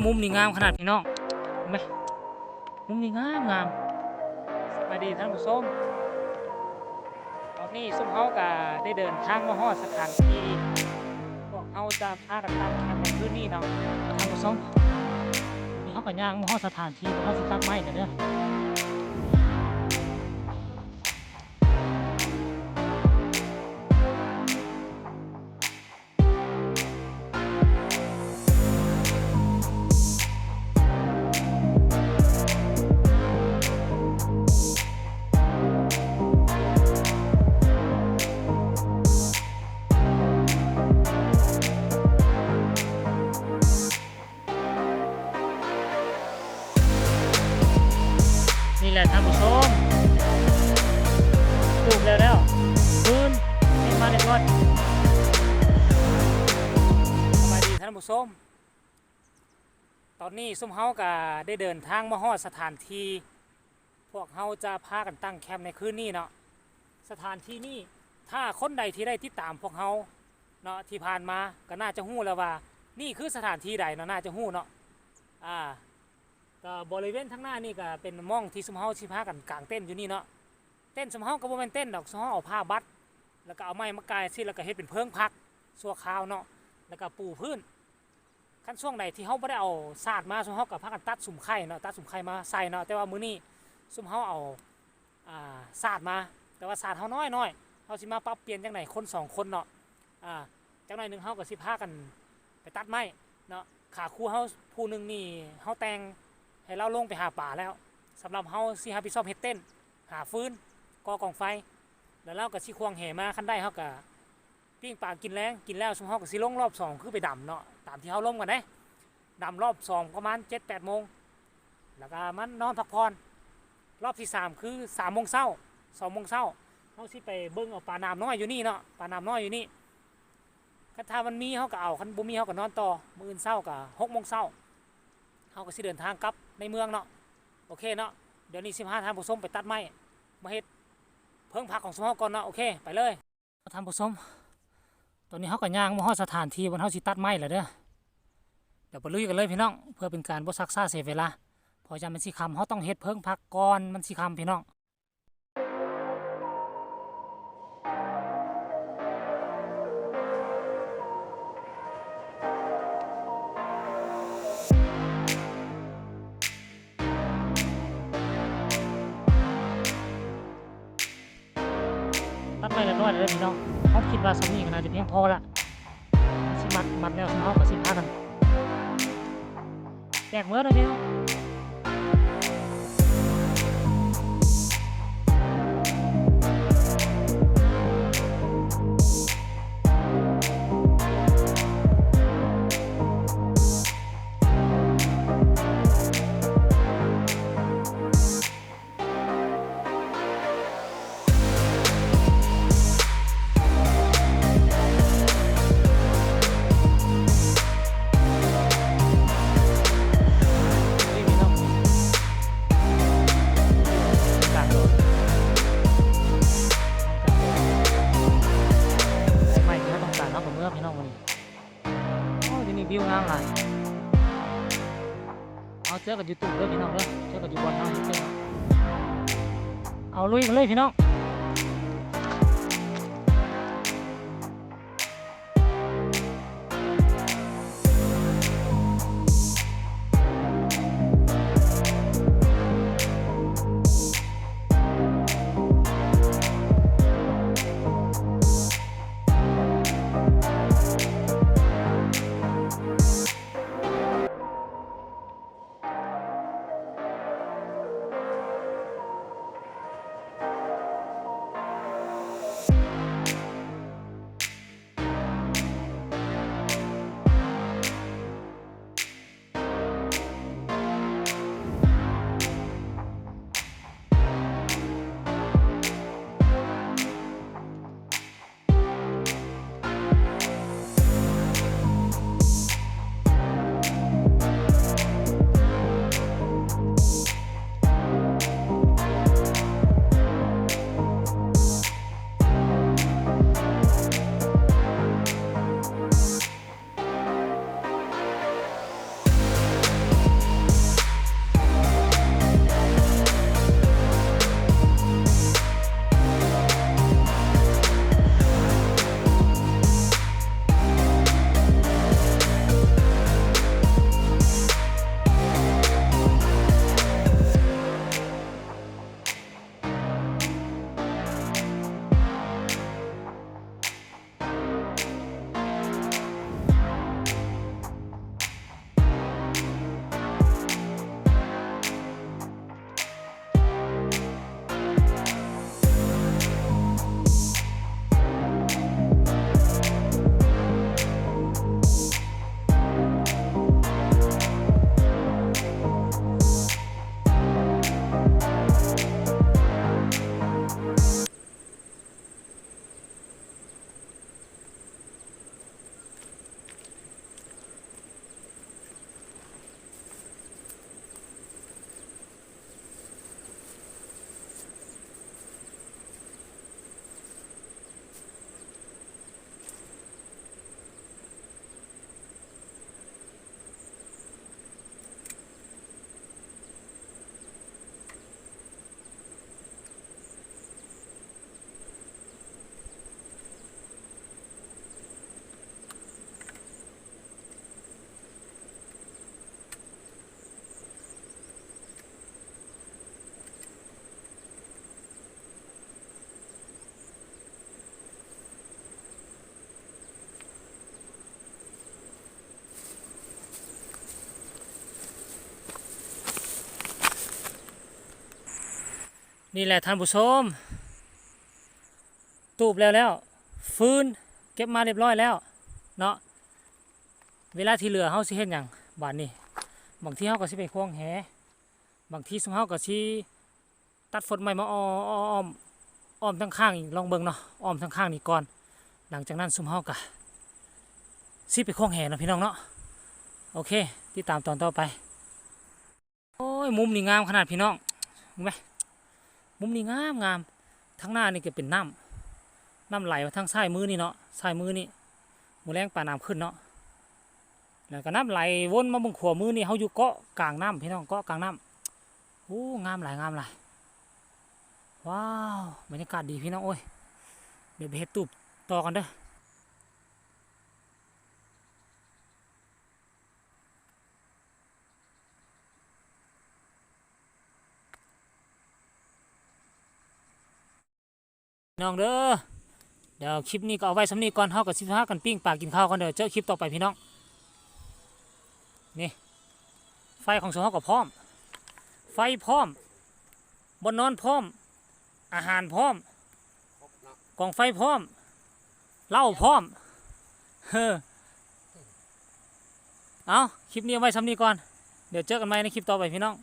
ມຸມນີ້ງາມຂະໜາດພີ່ນ້ອງ ເຫັນໄໝ? ມຸມນີ້ງາມໆ. ສະບາຍດີທ່ານຜູ້ຊົມ, ຕອນນີ້ຊຸມເຮົາກະໄດ້ເດີນທາງມາຮອດສະຖານທີ່ພວກເຮົາຈະພາກັນຕັ້ງແຄມໃນຄືນນີ້ເນາະທ່ານຜູ້ຊົມ. ນີ້ເຮົາກະຍ່າງມາຮອດສະຖານທີ່ພວກເຮົາຊິຕັດໄມ້ແລ້ວເດີ. ນີ້ແຫຼະທ່ານຜູ້ຊົມ, ປູກແລ້ວແລ້ວ ຟືນເຮັດມາຮຽບຮ້ອຍ. ສະບາຍດີທ່ານຜູ້ຊົມ, ຕອນນີ້ຊຸມເຮົາກະໄດ້ເດີນທາງມາຮອດສະຖານທີ່ພວກເຮົາຈະພາກັນຕັ້ງແຄມໃນຄືນນີ້ເນາະ. ສະຖານທີ່ນີ້ ຖ້າຄົນໃດທີ່ໄດ້ຕິດຕາມພວກເຮົາເນາະ ທີ່ຜ່ານມາກະໜ້າຈະຮູ້ແລ້ວວ່າ ນີ້ຄືສະຖານທີ່ໃດເນາະ, ໜ້າຈະຮູ້ເນາະ. ອາ ກະບໍລິເວນທາງໜ້ານີ້ກະເປັນໝ່ອງທີ່ຊຸມເຮົາຊິພາກັນກາງເຕັນຢູ່ນີ້ເນາະ. ເຕັນຊຸມເຮົາກະບໍ່ແມ່ນເຕັນດອກ, ຊຸມເຮົາເອົາຜ້າບັດ ແລ້ວກະເອົາໄມ້ມາກ່າຍຊີ້ ແລ້ວກະເຮັດເປັນເພິງພັກຊົ່ວຄາວເນາະ, ແລ້ວກະປູພື້ນ. ຄັນຊ່ວງໃດທີ່ເຮົາບໍ່ໄດ້ເອົາສາດມາ ຊຸມເຮົາກະພາກັນຕັດສຸມໄຂ່ເນາະ, ຕັດສຸມໄຂ່ມາໃສ່ເນາະ. ແຕ່ວ່າມື້ນີ້ຊຸມເຮົາເອົາ ອາ ສາດມາ, ແຕ່ວ່າສາດເຮົານ້ອຍໆ, ເຮົາຊິມາປັບປ່ຽນຈັ່ງໃດ ຄົນສອງຄົນເນາະ. ອາ ຈັກໜ້ອຍໜຶ່ງເຮົາກະຊິພາກັນໄປຕັດໄມ້ເນາະ. ຂາຄູເຮົາຜູ້ໜຶ່ງນີ້ ເຮົາແຕ່ງໃຫ້ລາວລົງໄປຫາປາແລ້ວ, ສຳລັບເຮົາຊິຮັບຜິດຊອບເຮັດເຕັນ ຫາຟືນ ກໍ່ກອງໄຟ ແລ້ວລາວກະຊິຂວ້າງແຫມາ. ຄັນໄດ້ເຮົາກະ ປີ້ງປາກິນແລງ, ກິນແລ້ວຊຸມເຮົາກະຊິລົງລອບສອງ ຄືໄປດຳເນາະ ຕາມທີ່ເຮົາລົມກັນເດ້. ດຳລອບສອງປະມານເຈັດແປດໂມງ ແລ້ວກະມານອນພັກຜ່ອນ. ລອບທີສາມຄືສາມໂມງເຊົ້າ ສອງໂມງເຊົ້າ ເຮົາຊິໄປເບິ່ງເອົາປານ້ຳນ້ອຍຢູ່ນີ້ເນາະ, ປານ້ຳນ້ອຍຢູ່ນີ້. ຄັນຖ້າມັນມີເຮົາກະເອົາ, ຄັນບໍ່ມີເຮົາກະນອນຕໍ່. ມື້ອື່ນເຊົ້າກະຫົກໂມງເຊົ້າ ເຮົາກະຊິເດີນທາງກັບໃນເມືອງເນາະ. ໂອເຄເນາະ, ດຽວນີ້ຊິພາທ່ານຜູ້ຊົມໄປຕັດໄມ້ ມາເຮັດເພິງພັກຂອງຊຸມເຮົາກ່ອນເນາະ. ໂອເຄ ໄປເລີຍ. ທ່ານຜູ້ຊົມ, ຕອນນີ້ເຮົາກະຍ່າງມາຮອດສະຖານທີ່ບ່ອນເຮົາຊິຕັດໄມ້ແລ້ວເດີ. ດຽວໄປລຸຍກັນເລີຍພີ່ນ້ອງ, ເພື່ອເປັນການບໍ່ຊັກຊ້າເສຍເວລາ, ເພາະຢ້ານມັນຊິຄ່ຳ, ເຮົາຕ້ອງເຮັດເພິງພັກກ່ອນມັນຊິຄ່ຳພີ່ນ້ອງ. ຕັດໄມ້ຮຽບຮ້ອຍແລ້ວເດີພີ່ນ້ອງ, ເຮົາຄິດວ່າສ່ຳນີ້ກະໜ້າຈະພຽງພໍລະ. ຊິມັດ ມັດແລ້ວ ເຮົາກະຊິພາກັນແຕກເໝິດເດີພີ່ນ້ອງ. ໂອ້ ຢູ່ນີ້ວິວງາມຫຼາຍ. ເອົາ ເຈີກັນຢູ່ຕູບເດີພີ່ນ້ອງເດີ, ເຈີກັນຢູ່ບ່ອນເຮົາເຮັດເຕັນ. ເອົາ ລຸຍກັນເລີຍພີ່ນ້ອງ. ນີ້ແຫຼະທ່ານຜູ້ຊົມ ຕູບແລ້ວແລ້ວ ຟືນເກັບມາຮຽບຮ້ອຍແລ້ວເນາະ. ເວລາທີ່ເຫຼືອເຮົາຊິເຮັດຫຍັງບາດນີ້? ບາງທີເຮົາກໍຊິໄປຄວາງແຫ, ບາງທີຊຸມເຮົາກໍຊິຕັດຟົດໄມ້ມາອ້ອມ ອ້ອມທາງຂ້າງອີກ ລອງເບິ່ງເນາະ, ອ້ອມທາງຂ້າງນີ້ກ່ອນ. ຫຼັງຈາກນັ້ນຊຸມເຮົາກໍຊິໄປຄວາງແຫເນາະ ພີ່ນ້ອງເນາະ. ໂອເຄ ຕິດຕາມຕອນຕໍ່ໄປ. ໂອ້ຍ ມຸມນີ້ງາມຂະໜາດ ພີ່ນ້ອງ ເບິ່ງແມະ, ມຸມນີ້ງາມໆ. ທາງໜ້ານີ້ກໍເປັນນ້ຳ, ນ້ຳໄຫຼມາທາງຊ້າຍມືນີ້ເນາະ, ຊ້າຍມືນີ້ ມື້ແລງປານ້ຳຂຶ້ນເນາະ. ແລ້ວກໍນ້ຳໄຫຼວົນມາເບິ່ງຂວາມືນີ້, ເຮົາຢູ່ເກາະກາງນ້ຳ ພີ່ນ້ອງ, ເກາະກາງນ້ຳ. ໂອ້ ງາມຫຼາຍ ງາມຫຼາຍ. ວ້າວ ບັນຍາກາດດີ ພີ່ນ້ອງເອີຍ. ດຽວໄປເຮັດຕູບຕໍ່ກັນເດີ. ພີ່ນ້ອງເດີ ດຽວຄລິບນີ້ກໍເອົາໄວ້ສ່ຳນີ້ກ່ອນ, ເຮົາກໍຊິພາກັນປີ້ງປາກິນເຂົ້າກ່ອນເດີ. ເຈີຄລິບຕໍ່ໄປ ພີ່ນ້ອງ. ນີ້ ໄຟຂອງຊຸມເຮົາກໍພ້ອມ, ໄຟພ້ອມ, ບ່ອນນອນພ້ອມ, ອາຫານພ້ອມ, ກອງໄຟພ້ອມ, ເຫຼົ້າພ້ອມ. ເອີ ເອົາ ຄລິບນີ້ເອົາໄວ້ສ່ຳນີ້ກ່ອນ, ດຽວເຈີກັນໃໝ່ໃນຄລິບຕໍ່ໄປ ພີ່ນ້ອງ.